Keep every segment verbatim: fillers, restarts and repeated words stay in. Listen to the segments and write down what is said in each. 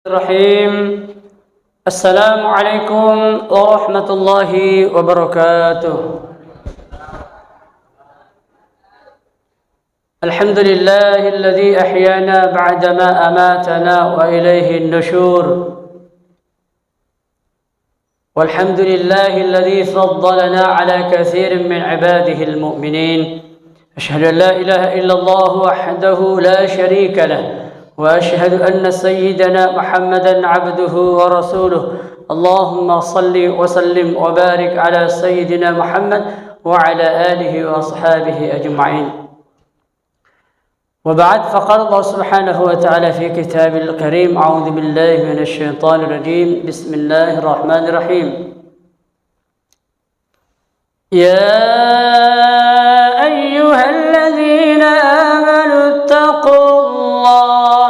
الرحيم. السلام عليكم ورحمة الله وبركاته. الحمد لله الذي أحيانا بعدما أماتنا وإليه النشور. والحمد لله الذي فضلنا على كثير من عباده المؤمنين. أشهد أن لا إله إلا الله وحده لا شريك له، وأشهد أن سيدنا محمدا عبده ورسوله. اللهم صل وسلم وبارك على سيدنا محمد وعلى آله وأصحابه أجمعين. وبعد، فقال الله سبحانه وتعالى في كتابه الكريم: أعوذ بالله من الشيطان الرجيم. بسم الله الرحمن الرحيم. يا أيها الذين آمنوا اتقوا الله،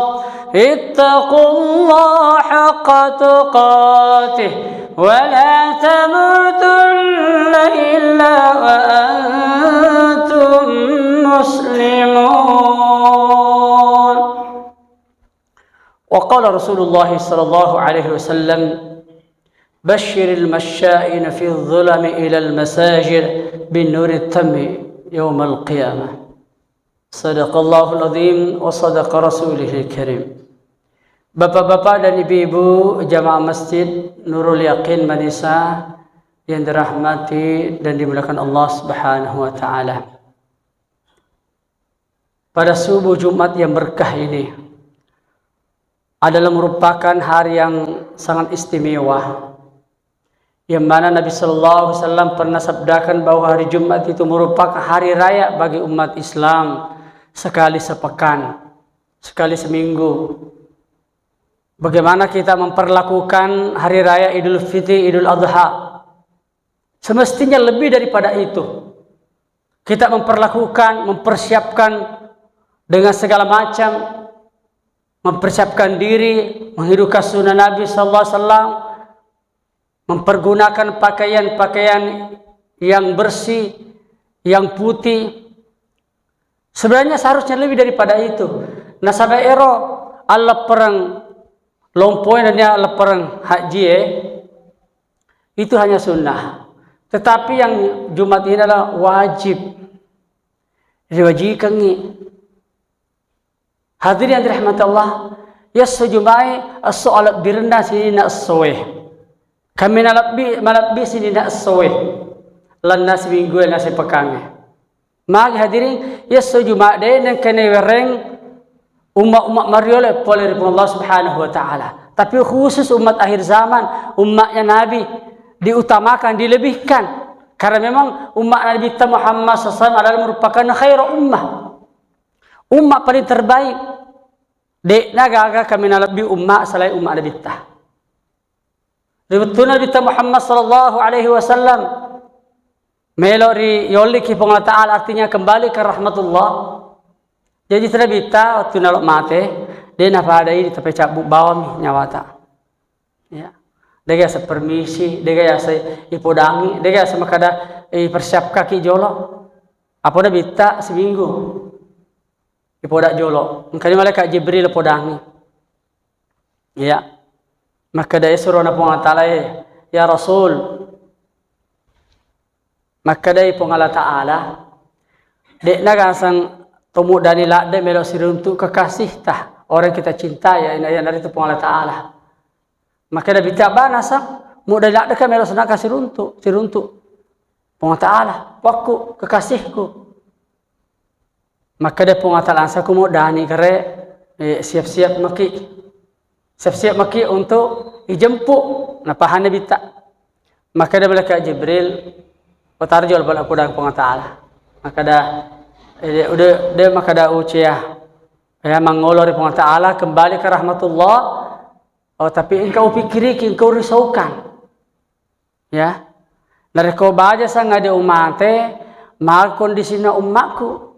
اتقوا الله حق تقاته ولا تموتن إلا وأنتم مسلمون. وقال رسول الله صلى الله عليه وسلم: بشر المشائين في الظلم إلى المساجد بنور التم يوم القيامة. صدق الله العظيم وصدق رسوله الكريم. Bapak-bapak dan ibu-ibu jamaah Masjid Nurul Yakin Manisa yang dirahmati dan dimuliakan Allah Subhanahu wa Ta'ala. Pada subuh Jumat yang berkah ini adalah merupakan hari yang sangat istimewa, yang mana Nabi Shallallahu Alaihi Wasallam pernah sabdakan bahwa hari Jumat itu merupakan hari raya bagi umat Islam, sekali sepekan, sekali seminggu. Bagaimana kita memperlakukan hari raya Idul Fitri, Idul Adha? Semestinya lebih daripada itu. Kita memperlakukan, mempersiapkan dengan segala macam, mempersiapkan diri, menghidupkan sunnah Nabi Shallallahu Alaihi Wasallam, mempergunakan pakaian-pakaian yang bersih, yang putih. Sebenarnya seharusnya lebih daripada itu. Nasaba ero alleppereng lompoe nennia alleppereng haji e, itu hanya sunnah. Tetapi yang Jumat ini adalah wajib. Riwajikengngi. Hadirin yang dirahmati Allah, ya, esso Jumae esso alebbirenna sininna essoe. Kami nalebbi, malebbi sininna essoe. Lanna siminggu e na sipekangnge. Magi hadirin, ya, esso Juma de nengkene wereng umma-umma mariolo pole ri Puang Allah Subhanahu wa Ta'ala. Tapi khusus umat akhir zaman, umatnya Nabi diutamakan, dilebihkan. Karena memang umat Nabi kita Muhammad sallallahu alaihi wasallam adalah merupakan khairu ummah. Umma paling terbaik. De'na gaga kami nalebbi umma selain umma Nabitta. Ri wettunna Nabitta Muhammad sallallahu alaihi wasallam melo ri yolliki Puang Allah Ta'ala, artinya kembali ke rahmatullah. Jadi Nabitta wettunna lo mate, de napadai tapecabbu bawami nyawata. Ya. Dega asa permisi, dega asa ipodangi, dega asa makada ipersiapkaki jolo. Apa Nabitta seminggu. Ipoda jolo. Engkani malaikat Jibril podangi. Iya. Makkeda surona Puang Allah Ta'ala, "Eh, ya Rasul." Makkedai Puang Allah Ta'ala, "De'na gansang to muddani ladde melo siruntu kekasihta, orang kita cinta, ya, iyanaritu Puang Allah Ta'ala." Makkeda Nabitta, "Bana sang muddani ladde ka melo senaka siruntu, siruntu." Puang Allah Ta'ala, "Wakku, kekasihku." Makkeda Puang Allah Ta'ala, "Sako muddani kare, eh, siap-siap maki. Siap-siap maki untuk ijemput." Napahanni Nabitta. Makkeda malaikat Jibril, "Utaro jolo pole podang Puang Allah Ta'ala." Makkeda, eh, de, de, de makkeda ucia. Ya, mangolo ri Puang Allah Ta'ala, kembali ke rahmatullah. Oh, tapi engkau pikiriki, engkau risaukan. Ya. Narekko baja sangadi umate, maka kondisina ummakku.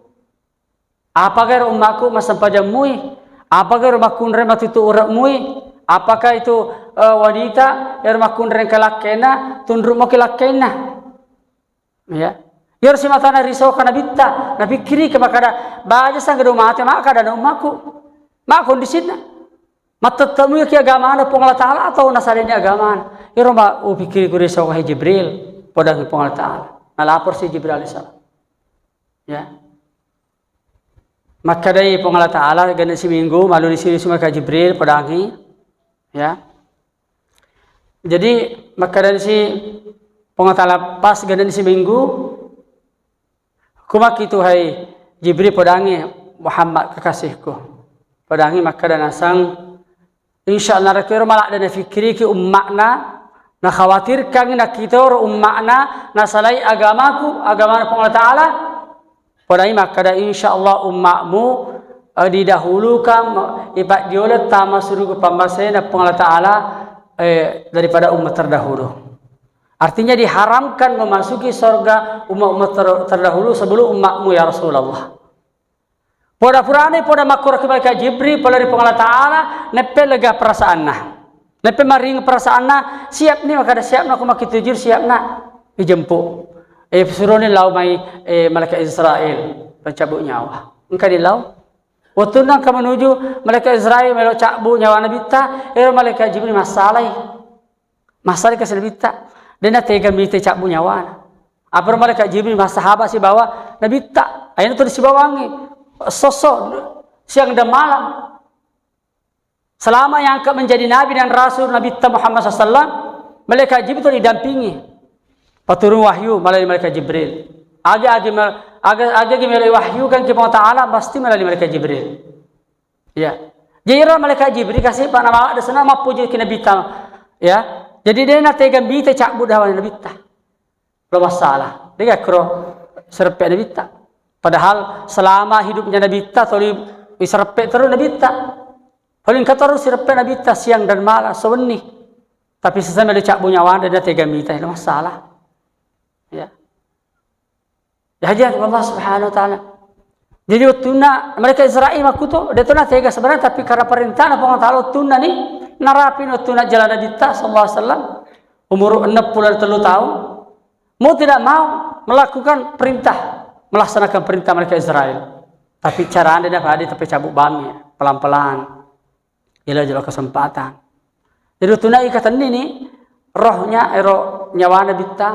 Apakah ero ummakku massempajang mui? Apakah ero makkunrai matutu urek mui? Apakah itu, eh, wanita ero makkunrai kalakkena, tunruk moki lakkenna? Ya. Iyaro simatana risoka Nabitta, napikkiriki makkada, baja sangadi umate, maka kada na ummakku. Maka kondisina. Mattettemuki agamana Puang Allah Ta'ala atau nasalaini agamana? Iro ma upikkiri kuri sokahi Jibril, podangi Puang Allah Ta'ala. Nalapor si Jibril alaihissalam. Ya. Makkadai Puang Allah Ta'ala, genne siminggu, maluni si, si maka Jibril, podangi. Ya. Jadi, makkadai si Puang Allah Ta'ala pas genne siminggu, Kumakitu hai Jibril, podangi Muhammad kekasihku. Podangi makkeda naseng, insya Allah narekko ero maladde nafikkiriki umma'na, nakhawatirkangngi nakkitoro umma'na, nasalai agamaku, agamana Puang Allah Ta'ala. Podangi makkeda, insya Allah umma'mu, eh, didahulukan, ipaddioleng tama suruga pammasena Puang Allah Ta'ala, eh, daripada umat terdahulu. Artinya diharamkan memasuki sorga umat-umat ter-, terdahulu sebelum umatmu, ya Rasulullah. Poda purane, poda makkoraki malaikat Jibril, pola ri Puang Allah Ta'ala, neppe lega perasaanna. Neppe maring perasaanna, siap ni, makkeda siap na, ko makkitujur siap na, dijemput. Eh, suroni lao mai, eh, malaikat Israel, pencabut nyawa. Engka di lao. Wettunna engka menuju malaikat Israel melo cabbu nyawa Nabitta, ero malaikat Jibril massalai. Massali kasi Nabitta. De' natega mita cabbu nyawana. Aparo malaikat Jibril massahaba sibawa Nabitta. Aina tu sibawangi. Sosso siang dan malam. Selama yang angkat menjadi nabi dan rasul Nabitta Muhammad sallallahu alaihi wasallam, malaikat Jibril tu didampingi. Paturun wahyu melalui malaikat Jibril. Agi-agi me-, agi-, agi-agi meloi wahyu kan ki Puang Ta'ala pasti melalui malaikat Jibril. Ya. Jadi ero malaikat Jibril kasi pa namawa desana mappuji ki Nabitta. Ya. Jadi de' natega mita cabbu dawa Nabitta. Lo masalah. De' gakkuro sereppe Nabitta. Padahal selama hidupnya Nabitta toli isereppe terus Nabitta. Paling katerus sereppe Nabitta siang dan malam sewenni. Tapi sesama de' cabbu nyawa de' natega mita, lo masalah. Ya. Dihaji Allah Subhanahu wa Ta'ala. Jadi wettunna mereka Israel makkuto, de' to natega sebenarnya, tapi karena perintahna Puang Ta'ala wettunna ni, narapi wettunna jalan Nabitta sallallahu alaihi wasallam, umur enam puluh telu tahun, mau tidak mau melakukan perintah, melaksanakan perintah mereka Israel. Tapi caranya dia tadi tapi cabut bami, pelan-pelan. Ila jolo kesempatan. Jadi wettunna ikatenni ni rohnya, ero nyawana Nabitta,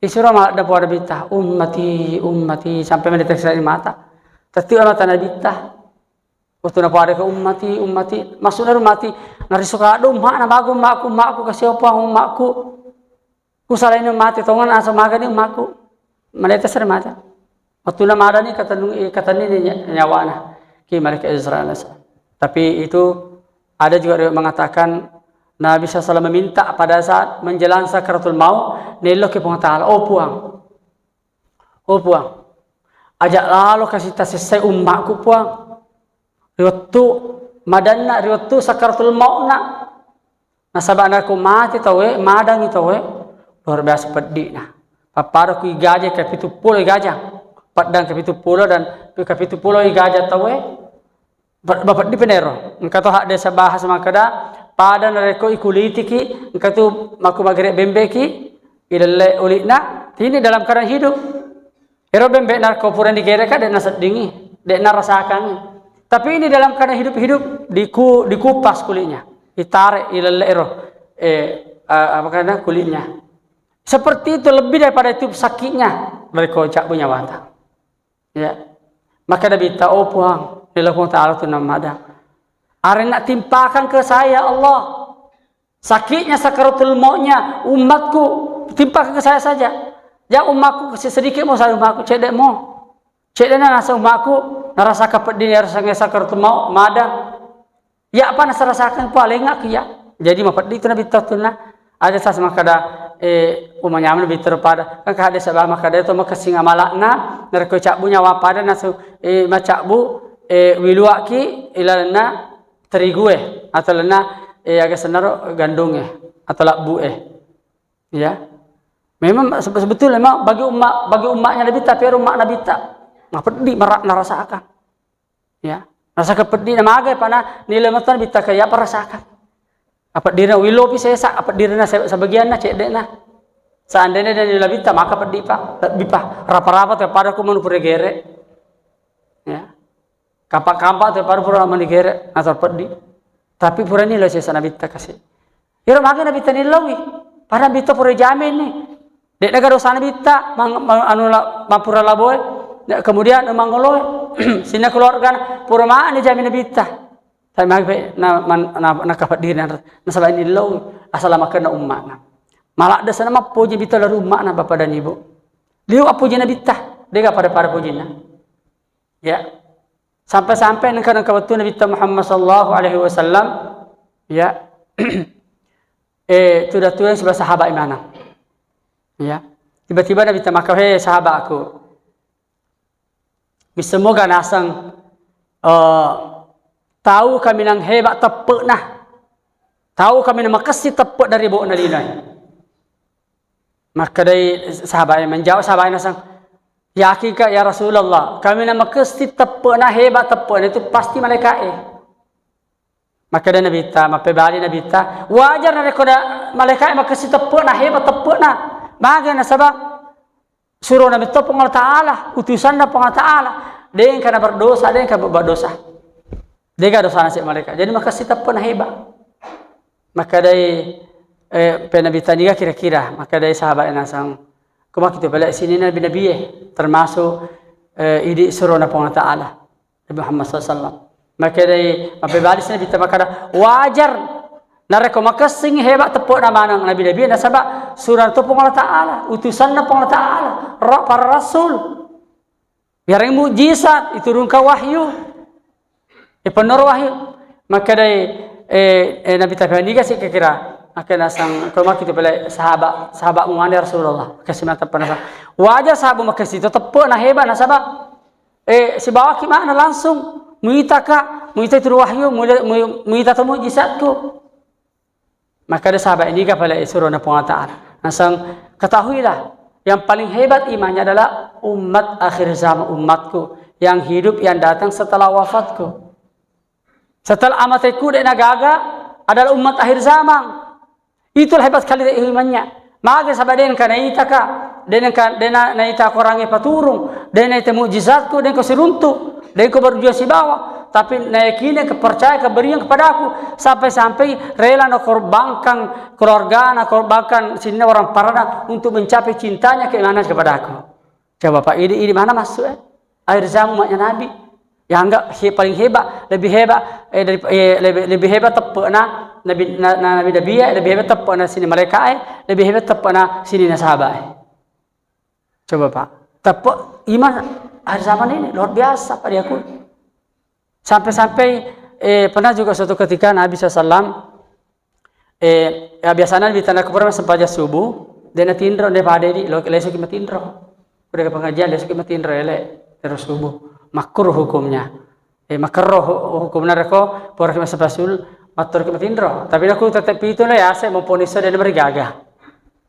isuro maladde poada Nabitta, "Ummati, ummati," sampai mendeteksi dari mata. Tetti mata Nabitta. Wettunna poada ke, "Ummati, ummati," maksudnya ummati, narisu kado umma, na bagu ummaku, ummaku, kasih apa ummaku. Ku salaini mate tongan asa magani ummaku. Malete sere mate. Wettunna madani katennung-, katennini nya-, nyawana ki malaikat Israel. Tapi itu ada juga riwayat mengatakan Nabi sallallahu alaihi wasallam meminta pada saat menjelang sakaratul maut, nello ki Puang Ta'ala, "Oh Puang, oh Puang, ajak lalo kasi tasessai ummaku Puang. Riwettu madanna, riwettu sakaratul mautna." Nasaba nako mate tauwe, madangi tauwe, luar biasa peddi'na. Pappada ku igaja ke pitu pulo igaja. Paddang ke pitu pulo dan ke pitu pulo igaja tauwe, pe-, mapeddi penero. Engka to hadde sabahas makada, pada nareko ikulitiki, engka tu maku magere bembeki, ilelle ulikna, ini dalam keadaan hidup. Ero bembe narko pura digere ka de' naseddingi, de' narasakangi. Tapi ini dalam keadaan hidup-hidup diku-, dikupas kulitnya, ditarik ilelle ero, eh, a-, apa kana kulitnya. Seperti itu, lebih daripada itu sakitnya dari kocak punya wata. Ya. Maka Nabitta, "Oh Puang, nila Puang Ta'ala tu namada. Arena timpakan ke saya, ya Allah." Sakitnya sakaratul mautnya umatku, timpakan ke saya saja. Ya umatku, sedikit mau saya umatku, cedek mau. Cedek na nasa umatku, narasa kapeddi, narasa sakaratul maut, mada. Ya apa nasa rasakan, paling aku ya. Jadi mapeddi itu Nabitta wettunna. Ada sas makada, eh, umanya Nabitta pada. Kan ada sabah makada itu makasing amalakna, narko cabbu nyawa pada nasu, eh, macabbu, eh, wiluaki, ilalna, terigue atau lena, eh, aga senaro gandunge atau labbu eh. Ya. Memang sebe-, sebetulnya memang bagi umat, bagi umatnya Nabitta, tapi umma Nabitta. Nah, peddi mara-, narasakan. Ya. Rasa kepeddi na maga pana nilai mata Nabitta kaya apa rasakan. Apa diri wilopi sesa, apa diri na se-, sebagian na cedek na. Seandainya dia nilai Nabitta maka peddi pa, lebih pa. Rapa-rapa tu pada ku manu pura gere. Ya. Kampak-kampak tu baru pura manigere, asal peddi. Tapi purani lo sesa Nabitta kasi. Iro mage Nabitta nillaui. Pada Nabitta pura jamin ni. Dek naga dosa Nabitta, mang, mang, anu la, mampura laboe. Kemudian mangoloe. Sinna keluarga pura mane jamin Nabitta. Tapi mage na, man, na, na kapeddiri na, nasaba nillaui. Asal makanna ummana. Maladde sana mappoji Nabitta lari ummana, bapak dan ibu. Liu appoji Nabitta, dega pada-pada pojina. Ya. Sampai-sampai nengka-nengka wettu Nabitta Muhammad sallallahu alaihi wasallam, ya, eh, tuda-tuda siba sahabat imana. Ya. Tiba-tiba Nabitta makkeda, "Hei sahabatku, missemoga naseng, eh, tau kaminang hebat teppe'na. Tau kaminang makessi teppe' dari bo'na linoe." Makkedai sahabat, menjawab sahabat naseng, "Yakinka ya Rasulullah, kaminang makessi teppe'na, hebat teppe'na itu pasti malaika'e." Makkeda Nabitta, mappebali Nabitta, "Wajar narekko da-, malaika'e makessi teppe'na, hebat teppe'na. Mage nasaba surona metto Puang Allah Ta'ala, utusanna Puang Allah Ta'ala. Dengka na berdosa, dengka berbuat dosa." Dega dosana si malaika. Jadi makessi teppe'na hebat. Makkedai, eh, pe Nabitta niga kira-kira, makkedai sahabat naseng, "Ko makkitu pale sini nabi-nabie, termasuk, eh, idi surona Puang Ta'ala, Nabi Muhammad sallallahu alaihi wasallam." Makkedai, mappebali si Nabitta makkeda, "Wajar narekko makessingi hebat teppe'na maneng nabi-nabie, nasaba surona to Puang Allah Ta'ala, utusanna Puang Allah Ta'ala, ra-, para rasul." Yareng mujizat, iturunkan wahyu. Ipennoro wahyu. Makkedai, eh, eh, Nabitta, "Niga si kira-kira?" Makkeda naseng, "Ko makkitu pale sahabat, sahabatmu mane Rasulullah." Makessi mata penasa. Wajar sahabat makessi to teppe'na hebat nasaba, eh, sibawaki mana langsung muitaka, muita itu wahyu, muita, mu-, muita to mujizatku. Maka ada sahabat ini kapala surona Puang Allah Ta'ala. Naseng, ketahuilah, yang paling hebat imannya adalah umat akhir zaman, umatku yang hidup, yang datang setelah wafatku. Setelah amateku dek nagaga adalah umat akhir zaman. Itulah hebat sekali dari imannya. Mage saba dengka naitaka, dengka dena naita korangnge paturung, dena naita mujizatku, dengka siruntu, dengka berjuang sibawa. Tapi nayakini, kepercaya, keberian kepadaku, sampai-sampai rela nakorbankan keluargana, korbankan sinna orang parana untuk mencapai cintanya, keimanan kepadaku. Coba Pak, ini, ini mana masuk, eh? Akhir zaman umatnya Nabi. Yang anggap he-, paling hebat, lebih hebat, eh, dari, eh, lebih, lebih hebat teppe'na Nabi, na, na, Nabi, Nabi, eh, lebih hebat teppe'na sini mereka, eh, lebih hebat teppe'na sini nasaba, eh. Coba Pak, teppe' iman akhir zaman ini luar biasa Pak diakui. Sampai-sampai, eh, pernah juga suatu ketika Nabi sallallahu alaihi wasallam, eh, ya, biasanya di tanah kubur sempajang subuh, dia natinro, dia pada di, lo-, lesuki matinro. Udah ke pengajian, lesuki matinro, ele, terus subuh. Makruh hukumnya. Eh, makerro hu-, hukumna reko, pura ki masempasul, mattur ki matinro. Tapi naku tetep pitu na yase, mumpuni so dia merigaga.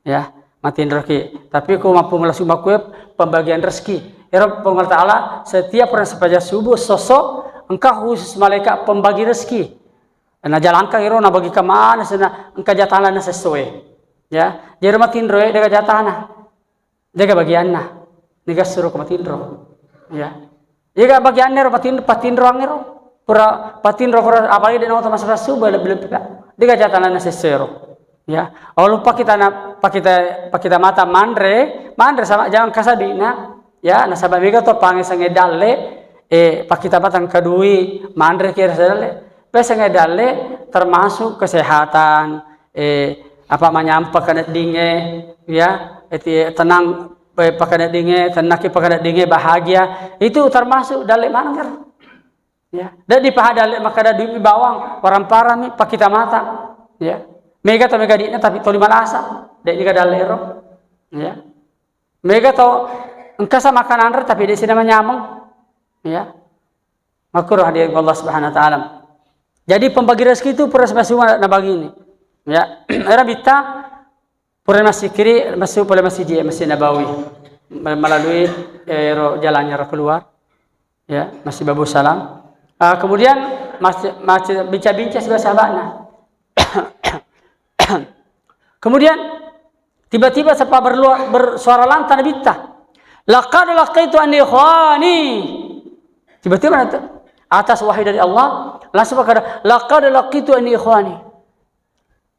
Ya, matinro ki. Tapi ku mampu melasu makue pembagian rezeki. Ero Puang Allah Ta'ala, setiap orang sepanjang subuh sosok, engkau khusus malaikat pembagi rezeki. Najalangka ero nabagi kemana sana, engka jatana na sesuai. Ya, jadi matinro, eh, dega jatana. Dega bagianna. Niga suro ko matinro. Ya. Iga bagianna ro patin-, patinroang ero. Pura patinro, pura apalagi de naoto masa subuh lebih-lebih, Pak. Dega jatana na sesero. Ya. Oh, lupa kita na, pakita, pakita mata manre, manre sama jangan kasadina. Ya, nasaba mega to pange sange dalle, eh, pakita mata engka dui manre kira dalle. Pe sange dalle termasuk kesehatan, eh, apa manyampa kaneddinge, ya, eti tenang, eh, pakaneddinge, tenaki pakaneddinge, bahagia. Itu termasuk dalle maneng ero. Ya, de dipaha dalle makkada dui mi bawang, waramparami, pakita mata. Ya. Mega to mega dina tapi toli malasa. De niga dalle ero. Ya. Mega to engka sa makananre tapi de sina manyameng. Ya. Makkuro hadirin Allah Subhanahu wa Ta'ala. Jadi pembagi rezeki itu pura semua nabagi ini. Ya, era bitta pura masjid kiri, masuk pole masjid, Masjid Nabawi. Me-, melalui, eh, ro-, jalannya ro keluar. Ya, Masjid Babu Salam. Ah, kemudian masjid, masjid bincang-bincang sebelah sahabatnya. Kemudian tiba-tiba sapa berlua-, bersuara lantang Nabitta. "Laqad laqaitu an ikhwani." Tiba-tiba nanti atas wahyu dari Allah, Langsung makkeda, "Laqad laqitu anni ikhwani."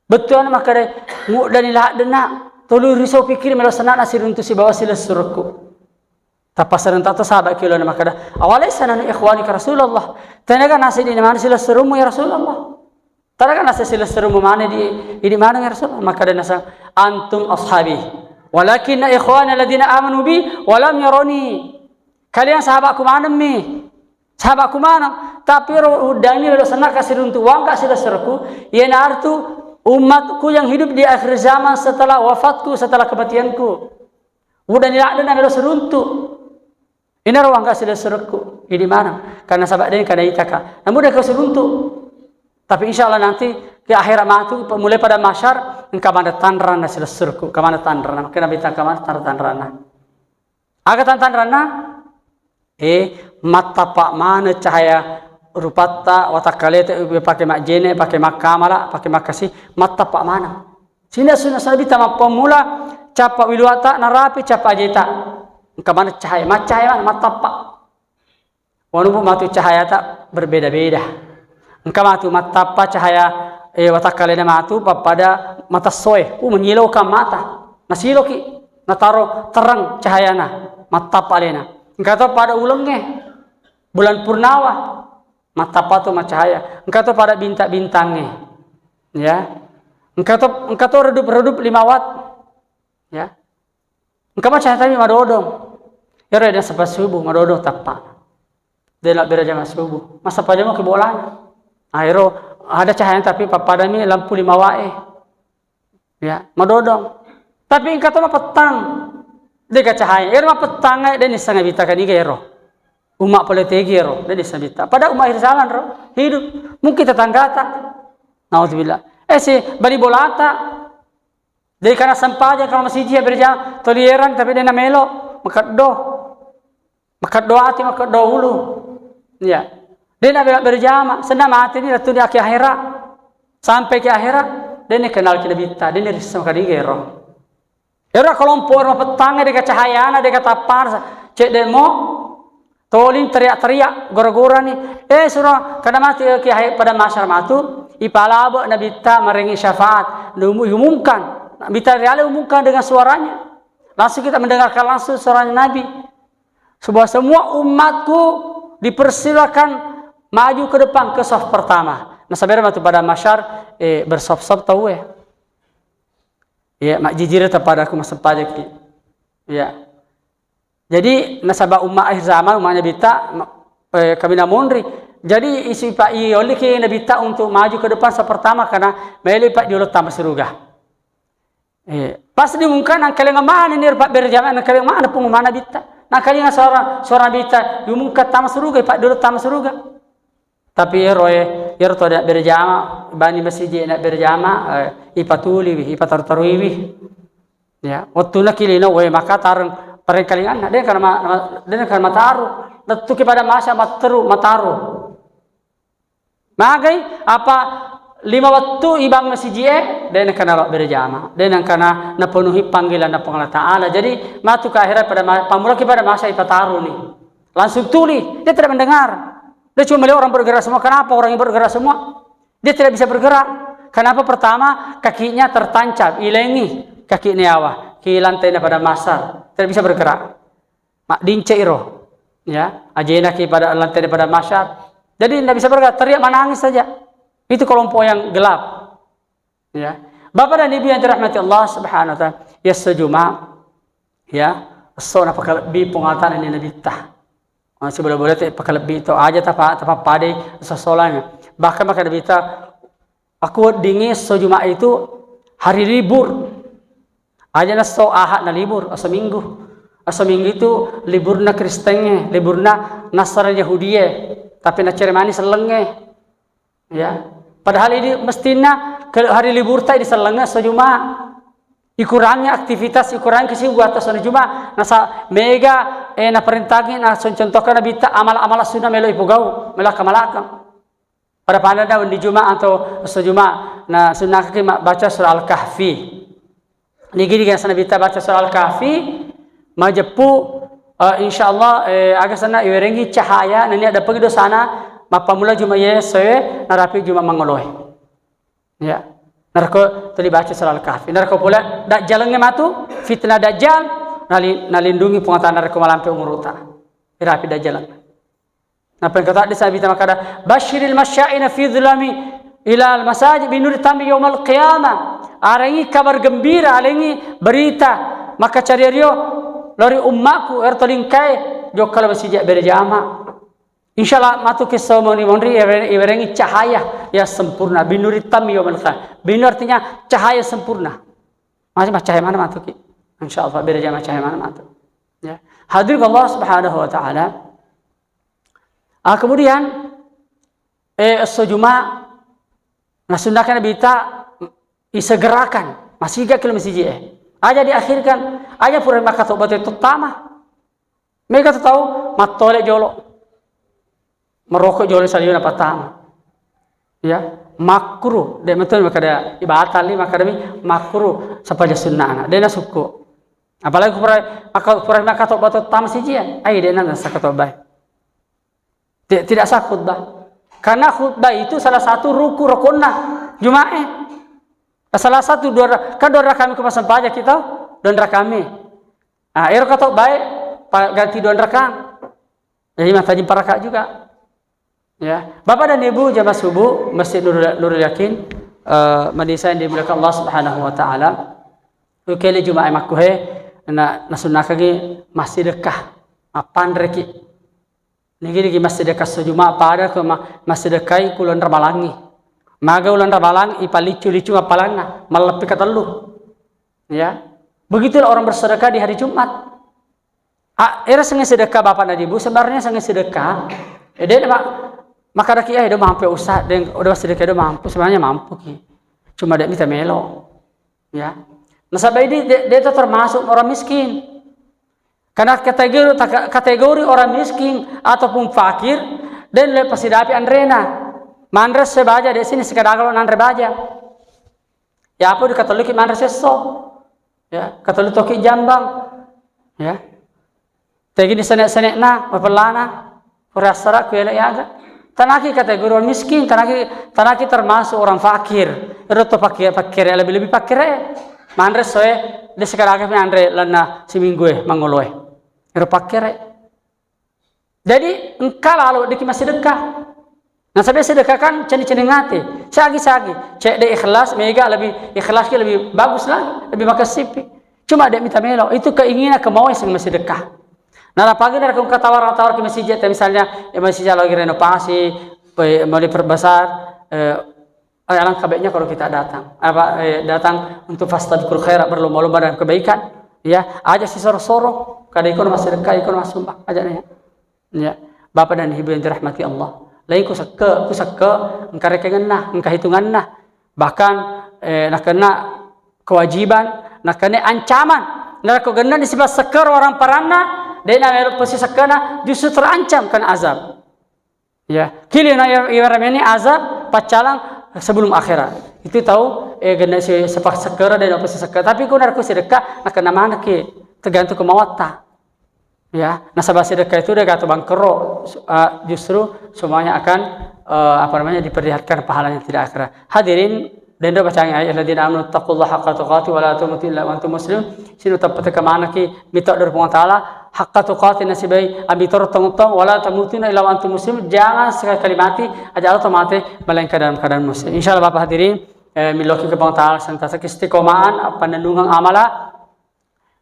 Bettuanna makkeda, "Muddani laddenna, tuli riso pikkiri melo senna'na siruntu sibawa silessurekku." Tappa serenta to sahabat kilona makkeda, "Awalaisa nanu ikhwanika Rasulullah?" Tenaga nasi di mana silessurummu ya Rasulullah? Tenaga nasi silessurummu mana di, di mana ya Rasulullah? Makkeda nasa, "Antum ashabi. Walakin ikhwana alladziina aamanu bi wa lam yarawni." Kalian sahabatku manemmi. Sahabatku maneng. Tapi ro uddani melo senna'ka siruntu, wangka silessurekku, iyanaritu umatku yang hidup di akhir zaman setelah wafatku, setelah kematianku. Uddani laddenna melo siruntu. Inaro wangka silessurekku. Idi maneng. Karena sabak dengka naitaka. Namun dia siruntu. Tapi insya Allah nanti ke akhirat matu, mulai pada mahsyar, engka mana tanranna silessurekku, engka mana tanranna. Makkeda Nabitta engka mana tanranna. Aga tantanranna? Eh, mattappa maneng cahaya rupatta, watakkaleta, pake majjene, pake makkamala, pake makkasi, mattappa maneng. Sina sunna Nabitta mappammula, cappa wiluata, narapi cappa ajeta. Engka maneng cahaya, maccahaya maneng, mattappa. Wanu matu cahayata berbeda-beda. Engka matu mattappa cahaya, eh, watakkalena matu pappada matassoe. Uh, menyilokan mata. Nasiloki, nataro terang cahayana, mattappa alena. Engka to pada ulengnge, bulan purnawa, mattappa to macahaya. Engka to pada bintang-bintangnge. Ya. Engka to, engka to redup-redup lima watt. Ya. Engka macahaya tapi madodong. Ero ada sempat subuh, madodong tappa. De' nabbere jama subuh. Masa pada mau ke bolana. Aero ada cahaya tapi pappadami lampu lima wae. Ya, madodong. Tapi engka to mapettang. Dega cahaya. Ero mapettang, eh, de' nisseng bita kaniga ero. Umma pole tegi ero, de' nisseng bita. Pada umma akhir zaman ro, hidup. Mungkin tetanggata. Nauzubillah. Eh, si bali bolata. Jadi kana sempajang kalau masiji ya berja tolierang tapi de' namelo, makeddo. Makeddo ati, makeddo ulu. Iya. De' nabela berjama, senna mati ni ratu di akhir akhirat. Sampai ke akhirat, de' ni kenal ki nabitta, de' ni risseng kadi gero. Era kelompok ero pettangnge dega cahayana, dega tappana, cedde' mo, toling teriak-teriak, gora-gora ni. Eh, sura, kada mati, eh, ki hai pada masyar matu, ipalabe nabitta marengi syafaat, diumu-, diumumkan. Nabitta riale umumkan dengan suaranya. Langsung kita mendengarkan langsung suaranya Nabi. Sebab semua umatku dipersilakan maju ke depan ke saf pertama. Nasabera matu pada masyar, eh, bersaf-saf tau, eh. Ya, majjijira tapada aku masempajaki. Ya. Jadi, nasaba umma akhir zaman, umma Nabitta, ma-, eh, kami namonri. Jadi, isi pa-, i olli ki Nabitta untuk maju ke depan saf pertama karena melo pa diolo tama suruga. Eh, pas diumumkan, nangkalinga maneng ni rupa berjamaah, nangkalinga maneng pengumuman Nabitta. Nangkalinga suara, suara Nabitta, diumumkan tama suruga, Pak, dulu tama suruga. Tapi ero, eh, ero to ada berjamaah, bani masiji na berjamaah, eh, ipatuliwi, ipataru-taruiwi. Ya, waktu na kilino, we, maka tareng, parengkalinganna, de' kana ma-, ma-, de' kana mataru. Lettuki pada masa matteru, mataru. Magai, apa lima wettu ibang masiji e, de' nengkana berjama, de' nengkana napenuhi panggilanna Puang Allah Ta'ala. Jadi, matu ke akhirat pada ma-, pammulaki pada masa ipataruni. Langsung tuli, dia tidak mendengar. Dia cuma melihat orang bergerak semua. Kenapa orang yang bergerak semua? Dia tidak bisa bergerak. Kenapa? Pertama, kakinya tertancap, ilengi kaki niawa, ki lantai pada masar, tidak bisa bergerak. Maddinceng iro, ya, ajena ki pada lantai pada masyar. Jadi, ndak bisa bergerak, teriak, menangis saja. Itu kelompok yang gelap. Ya. Bapak dan Ibu yang dirahmati Allah Subhanahu wa Ta'ala, ya, esso Juma, ya, esso napakalebbi Puang Allah Ta'ala ni Nabitta. Ah, sebelah boleh te pakalebbi to aja tapa, tapa padai sosolannya. Bahkan maka Nabitta, aku weddingngi esso Jumat itu hari libur. Aja na esso Ahad na libur, esso Minggu. Esso Minggu itu liburna Kristengnge, liburna Nasrani Yahudie. Tapi naccere mani sellengnge. Ya. Padahal ini mestinya ke hari libur ta di sellengnge esso Jumat. Ikurangi aktivitas, ikurangi kesibukan esso Jumat. Nasa mega, eh, naparentangi, na contohkan Nabitta amal-amal sunnah melo ipogau, melo kamalakang. Pada panenna wedding Juma atau esso Juma, na sunnakaki mabbaca surah Al-Kahfi. Nigi diga Nabitta baca surah Al-Kahfi, majeppu, eh, insyaallah, eh, aga senna iwerengi cahaya, nennia dappengi dosana, Mappammula Juma' iye essoe, narapi Juma' mangoloe. Ya. Narekko tuli baca surah Al-Kahfi. Narekko pole dajjalengnge matu, fitnah dajjal, nali-, nalindungi Puang Allah Ta'ala narekko malampe umuruta. Irapi dajjaleng. Nappa engka to hadis Nabi ta makkada, "Basyiril masyaina fi dhulami ilal masajid binuri tammi yaumal qiyamah." Arengi kabar gembira, arengi berita makkacaria rio lao ri ummaku, ero to lingkae, jokka lao masiji berjama. Insyaallah matu kesso monri-monri iwere-, iwerengi cahaya yang sempurna. Binuri tammi yaumal qiyamah. Binur artinya cahaya sempurna. Masih cahaya mana matu ki? Insyaallah berjama cahaya mana matu. Ya. Hadirin Allah Subhanahu wa Ta'ala. Ah, kemudian, eh, esso Juma', nasunnakan Nabi ta isegerakan, masigi ki lo masiji e. Aja diakhirkan, aja pura makkatobba tu tama. Mega tu tau mattole jolo. Merokok jolo saliweng patama. Ya, makruh. De' metu makkada ibatal li, makkadami makruh sepaja sunnana. De' nasukku. Apalagi pura, maka, pura makkatobba tu tama siji e. Ai, de' na nasa katobba e. Ti-, tidak sah khutbah. Karena khutbah itu salah satu ruku rokonna Juma'e. Salah satu dua ra-, kan dua rakaat ko massempajang kita, dua rakaat. Ah, ero katobbae pa-, ganti dua rakaat. Jadi mata jempa rakaat juga. Ya, Bapak dan Ibu jamaah subuh Masjid Nurul, Nurul Yakin, eh, madrasah yang dimuliakan Allah Subhanahu wa Ta'ala. Ukele Juma'e makkuhe na, nasunnakangi massidekka, mappanreki. Nigi-nigi massidekka esso Juma' pada ko ma-, massidekkai ku uleng Ramalangngi. Maga uleng Ramalang ipallicu-licu mappalanna, malleppi katellu. Ya. Begitulah orang bersedekah di hari Jumat. Ah, era sengaja sedekah Bapak dan Ibu, sebenarnya sengaja sedekah. Eh, de' ma-, makkadaki, "Eh, de' mampu ya, Ustaz, de' udah sedekah de' mampu." Sebenarnya mampu ki. Cuma de' mita melo. Ya. Nasaba ini de', de' termasuk orang miskin. Karena kategori, kategori orang miskin ataupun fakir, de' le pasidapi anrena. Manre se baja, de' sini sekadar kalau nanre baja. Ya apa dikatelluki manre sesso. Ya, katellu toki jambang. Ya. Tegi ni senek-senekna, mapellana. Pura assara ku ele aga. Tanaki kategori orang miskin, tanaki, tanaki termasuk orang fakir. Ero to fakir, fakir lebih-lebih fakir e. Manre soe, de' sekadar anre lanna seminggu e, mangoloe. Ero fakir e. Jadi, engka lalo weddikki massidekka. Nasaba sedekah kan cenning-cenning ate. Sagi-sagi. Cedde ikhlas, mega lebih ikhlas ki lebih bagus lagi, lebih makessippi. Cuma de' mita melo. Itu keinginan kemauan sing massidekah. Narapagi narekko engka tawara-tawara ki masjid, misalnya, eh, masjid lagi renovasi, pe-, mau diperbesar, eh, Eh, alangkah baiknya kalau kita datang, apa, eh, datang untuk fastabiqul khairat, berlomba-lomba dalam kebaikan. Ya, aja si soro-soro, kada iko massedekah, iko massumbang, aja nanya. Ya, Bapak dan Ibu yang dirahmati Allah. Lain ku sekke, ku sekke, engka rekengenna, engka hitunganna. Bahkan, eh, nakena kewajiban, nakena ancaman. Narekko genna disipa sekke orang paranna, de' na melo pesi sekkena, justru terancam kena azab. Ya, kili na iwara meni azab paccalang sebelum akhirat. Itu tau, eh, gena si sepak sekera dan apa si sekera. Tapi ko narekko sedekah, nakena manaki tergantung kemauatta. Ya, nasaba sedekah itu dia kata bangkero, su-, ah, justru semuanya akan, eh, apa namanya, diperlihatkan pahalanya tidak akhirat. Hadirin, denro bacangi ayat, "Alladzina amanu taqullaha haqqa tuqatih wa la tamutunna illa wa antum muslimun." Sinu teppete kemanaki mito dari Puang Taala, haqqa tuqatih nasibai, abitoro tongtong, "Wa la tamutunna illa wa antum muslimun." Jangan sekali-kali mati, aja Allah mati, melainkan dalam keadaan muslim. Insyaallah Bapak hadirin, eh, miloki ke Puang Taala, senantiasa istiqomahan, apa nenungang amala,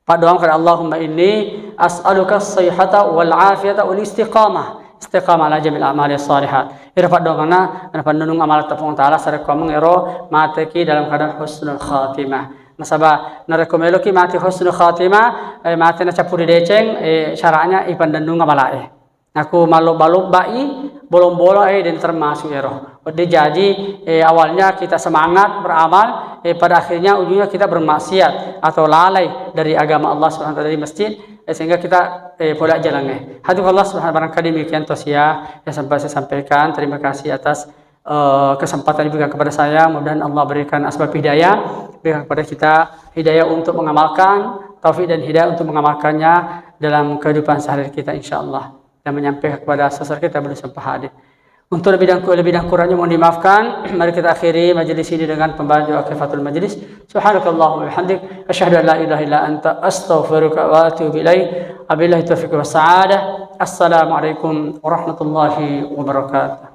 Paddoangkan, "Allahumma inni as'aluka as-sihhata wal afiyata wal istiqamah." Istiqamah ala jamil a'mali salihat. Iro paddoanganna, napannunung amalatta Puang Taala, sarekkuameng ero mateki dalam keadaan husnul khatimah. Nasaba, narekko meloki mati husnul khatimah, eh, mati nacappuri deceng, eh, syaratnya ipannennung amalae. Naku malobba-lobbai bolong-bolong, eh, dan termasuk ero. Wedding jaji, eh, awalnya kita semangat beramal, eh, pada akhirnya ujungnya kita bermaksiat atau lalai dari agama Allah Subhanahu wa Taala, dari masjid, eh, sehingga kita, eh, polak jalannya. Hadirin Allah Subhanahu, barangkali demikian tausiah yang sempat saya sampaikan. Terima kasih atas, eh, kesempatan diberikan kepada saya. Mudah-mudahan Allah berikan asbab hidayah, berikan kepada kita hidayah untuk mengamalkan, taufik dan hidayah untuk mengamalkannya dalam kehidupan sehari kita, insyaallah. Dan menyampaikan kepada sesar kita belum sempat hadir. Untuk lebih dan, lebih dan kurangnya mohon dimaafkan. Mari kita akhiri majelis ini dengan pembaca doa kafaratul majelis. Subhanakallahumma wa bihamdik, asyhadu an la ilaha illa anta, astaghfiruka wa atubu ilaik. Wabillahi taufiq was sa'adah. Assalamualaikum warahmatullahi wabarakatuh.